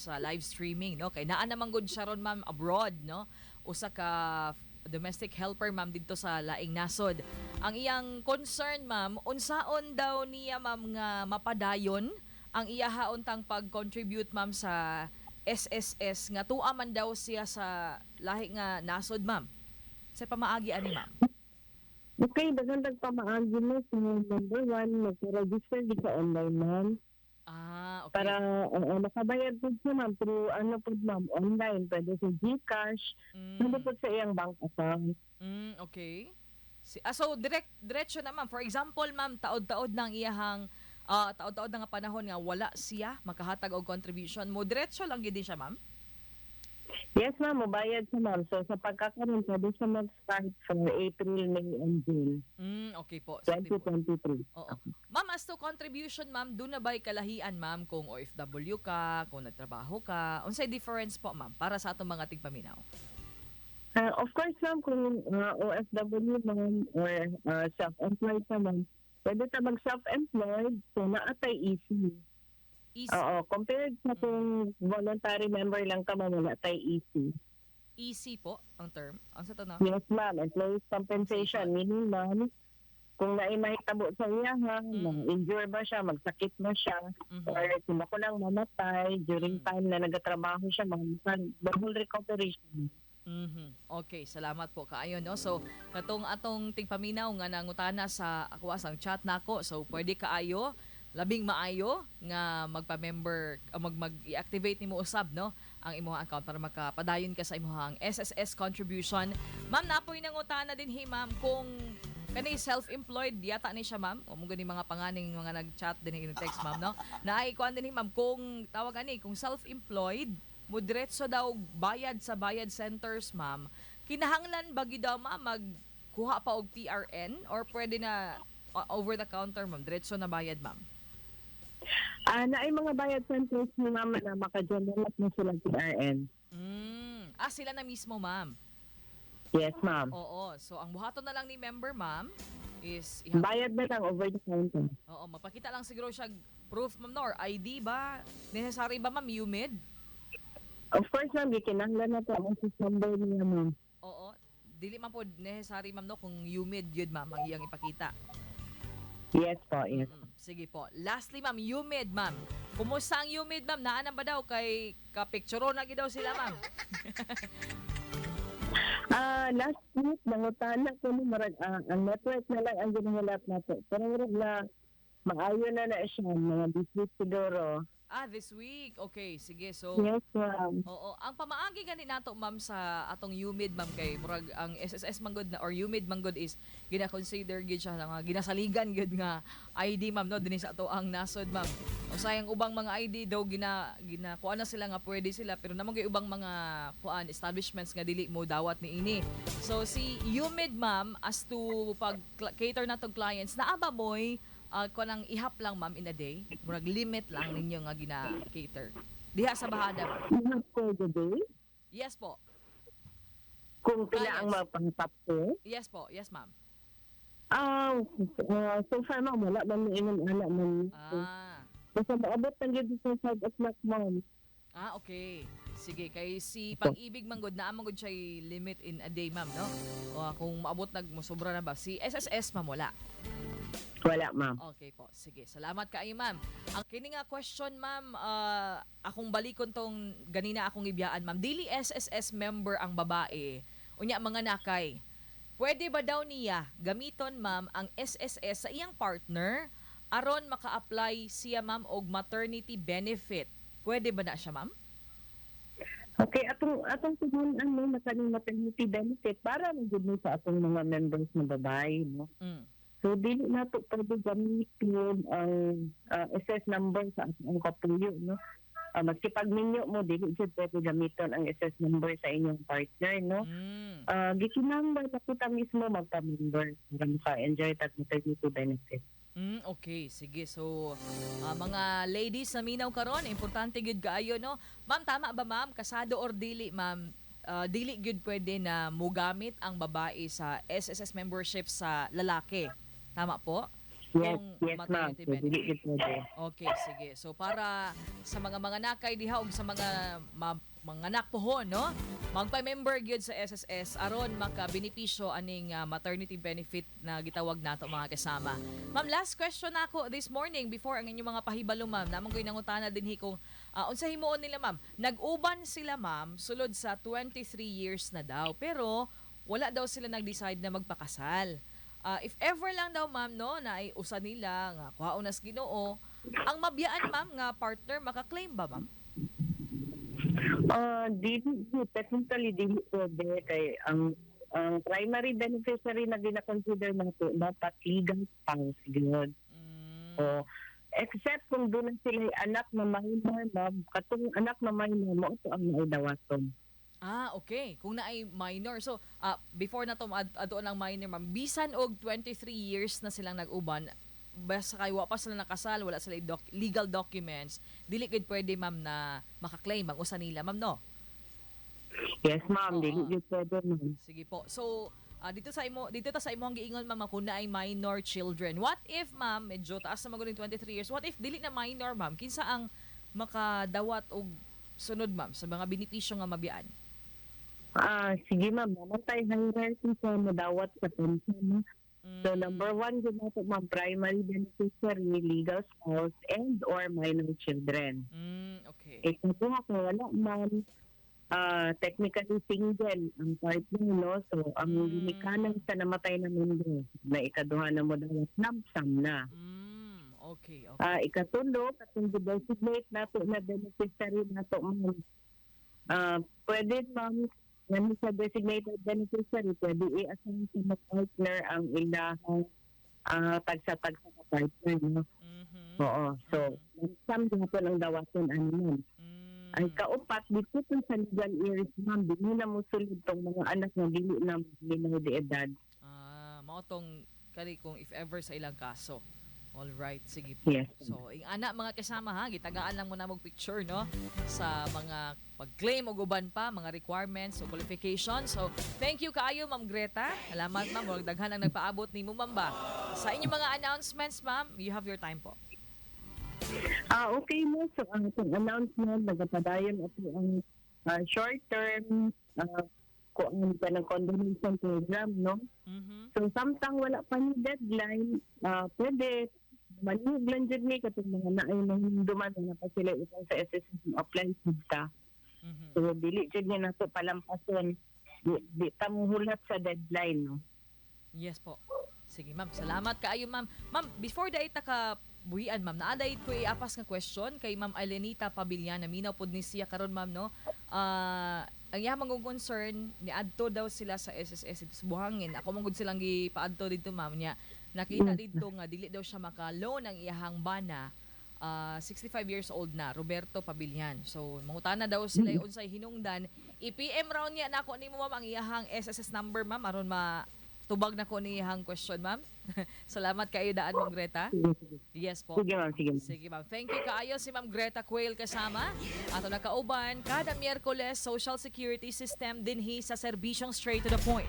sa live streaming, no? Kay naa naman gud siya ron, ma'am, abroad, no? Usa ka domestic helper, ma'am, didto sa laing nasod. Ang iyang concern, ma'am, unsaon daw niya, ma'am, nga mapadayon ang iyaha untang pag-contribute, ma'am, sa SSS nga tuwa man daw siya sa lahi nga nasod, ma'am. Sa pamaagi ani, ma'am? Okay, daghan tag pamaagi mo. So, number one, mag-register di ka online, ma'am. Para oo, makabayad po siya, ma'am, through ano po, ma'am, online. Pwede sa GCash, pwede po sa iyang bank account. Okay. So diretso na, ma'am. For example, ma'am, taod-taod ng iyahang taod-taod na nga panahon nga wala siya makahatag og contribution mo, diretso lang gyud din siya, ma'am. Yes, ma'am, mobayad siya, ma'am. So, sa pagkakaroon, pwede siya mag-start for April, May, and June Okay po. So, 2023. Oo. Ma'am, as to contribution, ma'am, duna ba'y kalahian, ma'am, kung OFW ka, kung nagtrabaho ka? Unsay difference po, ma'am, para sa atong mga tigpaminaw? Of course, ma'am, kung OFW, ma'am, or self-employed ka, ma'am, pwede ta mag-self-employed, so naa tay EC. Easy, Oo, compared sa kung voluntary member lang ka, ma'am, wala tay EC. EC po ang term. Ang sa to na? Yes, ma'am, employees compensation, meaning, ma'am, kung naay mahitabo sa iya, ha, ma-injure ba siya, magsakit ba siya, or kung ako lang mamatay during time na nagatrabaho siya, ma'am, the whole recovery siya. Okay, salamat po kaayo, no. So katong atong tigpaminaw nga nangutana sa ako asang chat nako. So pwede kaayo, labing maayo nga magpa-member, mag mag i-activate nimo usab, no, ang imong account para makapadayon ka sa imong SSS contribution. Ma'am, napoy nangutana din hi, ma'am, kung kani self-employed yata ni siya, ma'am. O mo gani mga panganing mga nag-chat din, text, ma'am, no. Naay kuan din hi, ma'am, kung tawag ani, kung self-employed mo diretso daw bayad sa bayad centers, ma'am. Kinahanglan ba gyud daw, ma'am, magkuha pa og TRN or pwede na over the counter, ma'am, diretso na bayad, ma'am? Naay mga bayad centers ni ma'am na maka-generate na sila TRN. Ah, sila na mismo, ma'am. Yes, ma'am. Oo. So ang buhaton na lang ni member, ma'am, is Bayad na lang over the counter. Oo, mapakita lang siguro siya proof, ma'am, no, or ID ba? Necessary ba, ma'am, UMID? Of course, ma'am, gikinahanglan na to ang SSS number niya, ma'am. Oo. Dili man po necessary, ma'am, no, kung UMID yun, ma'am, ang iyang ipakita. Yes po, yes. Sige po. Lastly, ma'am, UMID, ma'am. Kumusta ang UMID, ma'am? Naa na ba daw kay ka-picture na gid daw sila, ma'am? Last week, nangutana ko ni marag, ang network na lang ang ginahilat nato. Pero murag na, maayo na na siya, mga this week siguro. Ah, this week. Okay, sige. So, Yes, ma'am. oo, ang pamaagi gani nato, ma'am, sa atong UMID, ma'am, kay murag ang SSS manggod na or UMID manggod is gina-consider gyud siya nga ginasaligan gyud nga ID, ma'am, no, dinhi sa ato ang nasod, ma'am. Usay ang ubang mga ID daw gina gina kuan na sila nga pwede sila, pero naman gyud ubang mga kuan establishments nga dili mo dawat ni ini. So si UMID, ma'am, as to pag cater na to clients, naa ba moy kuan ang ihap lang, ma'am, in a day? Murag limit lang ninyo nga gina-cater diha sa Bahada, ma'am? You have for the day? Yes po. Kung pila ang Clients. mapangtap ko? Yes po. Yes, ma'am. So far, ma'am, wala man ingon ana, ma'am. Basta maabot na gyud sa 5 o'clock, ma'am. Ah, okay. Sige, kay si Pag-ibig manggod naa manggod siya limit in a day, ma'am, no? O, kung maabot nag mosobra na ba si SSS, ma'am, wala? Wala, ma'am. Okay po. Sige, salamat kaayo, ma'am. Ang kini nga question, ma'am, akong balikon tong ganina akong ibiyaan, ma'am. Dili SSS member ang babae. Unya mga nakay. Pwede ba daw niya gamiton, ma'am, ang SSS sa iyang partner aron maka-apply siya, ma'am, og maternity benefit? Pwede ba na siya, ma'am? Okay, atong tugon ano na kaning maternity benefit para man gud ni sa atong mga members na babae, no. So dili na to pwede gamitin ang SS number sa atong kapuyo, no. Maski pag minyo mo, dili jud pwede gamiton ang SS number sa inyong partner, no. Gikinahanglan na kita mismo magpa-member para maka-enjoy tag maternity benefit. Okay, sige. So, mga ladies na minaw karon, importante gyud kaayo, no. Ma'am, tama ba, ma'am, kasado or dili, ma'am, dili gyud pwede na mugamit ang babae sa SSS membership sa lalaki? Tama po? Yes, Kung yes, ma'am. maternity So, dili benefit. gyud pwede. Okay, sige. So para sa mga manganakay diha og sa mga manganak pohon, no? Magpa-member gyud sa SSS aron makabenepisyo aning maternity benefit na gitawag nato, mga kasama. Ma'am, last question nako this morning before ang inyong mga pahibalo, ma'am. Namang ko'y nangutana dinhi kung unsa himuon nila, ma'am. Nag-uban sila, ma'am, sulod sa 23 years na daw, pero wala daw sila nag-decide na magpakasal. If ever lang daw, ma'am, no, na ay usa nila nga kuhaon nas Ginoo, ang mabiyaan, ma'am, nga partner maka-claim ba, ma'am? Ah, dili technically dili pwede kay ang primary beneficiary na gina-consider nato dapat legal spouse gyud. So, except kung doon na sila anak na minor, ma'am, katong anak na minor mao to ang maidawaton. Ah, okay. Kung naay minor. So, before na to adoon ang minor, ma'am, bisan og 23 years na silang nag-uban, basta kay wa pa sila nakasal, wala sila legal documents, dili gid pwede, ma'am, na maka-claim ang usa nila, ma'am, no? Yes, ma'am, dili gyud pwede, ma'am. Sige po. So, dito ta sa imong giingon, ma'am, kung naay minor children. What if, ma'am, medyo taas na magud 23 years. What if dili na minor, ma'am? Kinsa ang makadawat og sunod, ma'am, sa mga benepisyo nga mabiyaan? Ah, sige, ma'am, naman tayo hierarchy sa madawat sa pension, no? So number one gyud nato, ma'am, primary beneficiary, legal spouse, and or minor children. Ikaduha, kung wala, ma'am, technically single ang partner, no? So, ang ginikanan sa namatay na member na ikaduha na mo dawat, lump sum na. Ikatulo, katong designate nato na beneficiary nato, ma'am. Pwede, ma'am, yan sa designated beneficiary, pwede i-assign sa mga partner ang ilahang tagsa-tagsa ka partner, no? Oo. So, lump sum gihapon ang dawaton ani, ma'am. Ay kaupat, dito po sa legal heirs, ma'am, dili na mo sulod tong mga anak nga dili na minor de edad. Ah, mao tong kani kung if ever sa ilang kaso. All right, sige po. Yes. So, ing ana, mga kasama ha, gitagaan lang mo na og picture, no, sa mga pag-claim og uban pa, mga requirements o qualifications. So, thank you kaayo, Ma'am Greta. Salamat, ma'am, murag daghan ang nagpaabot nimo, ma'am ba. Sa inyong mga announcements, ma'am, you have your time po. Ah, okay mo. So, ang itong announcement, nagapadayon ato ang short-term kuan pa ng condonation program, no? So, samtang wala pa ni deadline, pwede manhug lang jud ni katong mga naay mahinumduman na pa sila itong sa SSS, apply jud ta. So, dili jud ni nato palampason. Di ta mohulat sa deadline, no? Yes po. Sige, ma'am, salamat kaayo, ma'am. Ma'am, before dai ta ka buhian, ma'am, naa day ko iapas nga question kay Ma'am Elenita Pabiliana. Minaw pod ni siya karon, ma'am, no. Ang iyang mga concern, niadto daw sila sa SSS dito sa Buhangin. Ako man gud silang gipaadto didto, ma'am, niya. Nakita didto nga dili daw siya maka-loan ang iyahang bana. 65 years old na, Roberto Pabilian. So, mangutana daw sila unsay hinungdan. I-PM raw niya nako nimo, ma'am, ang iyahang SSS number, ma'am, aron ma tubag na ko ni iyahang question, ma'am. Salamat kayo daan, Ma'am Greta. Sige, sige. Yes po. Sige, ma'am, sige, ma'am. Sige, ma'am. Thank you kaayo si Ma'am Greta Quail, kasama. Ato nakauban kada Miyerkules, Social Security System dinhi sa serbisyong Straight to the Point.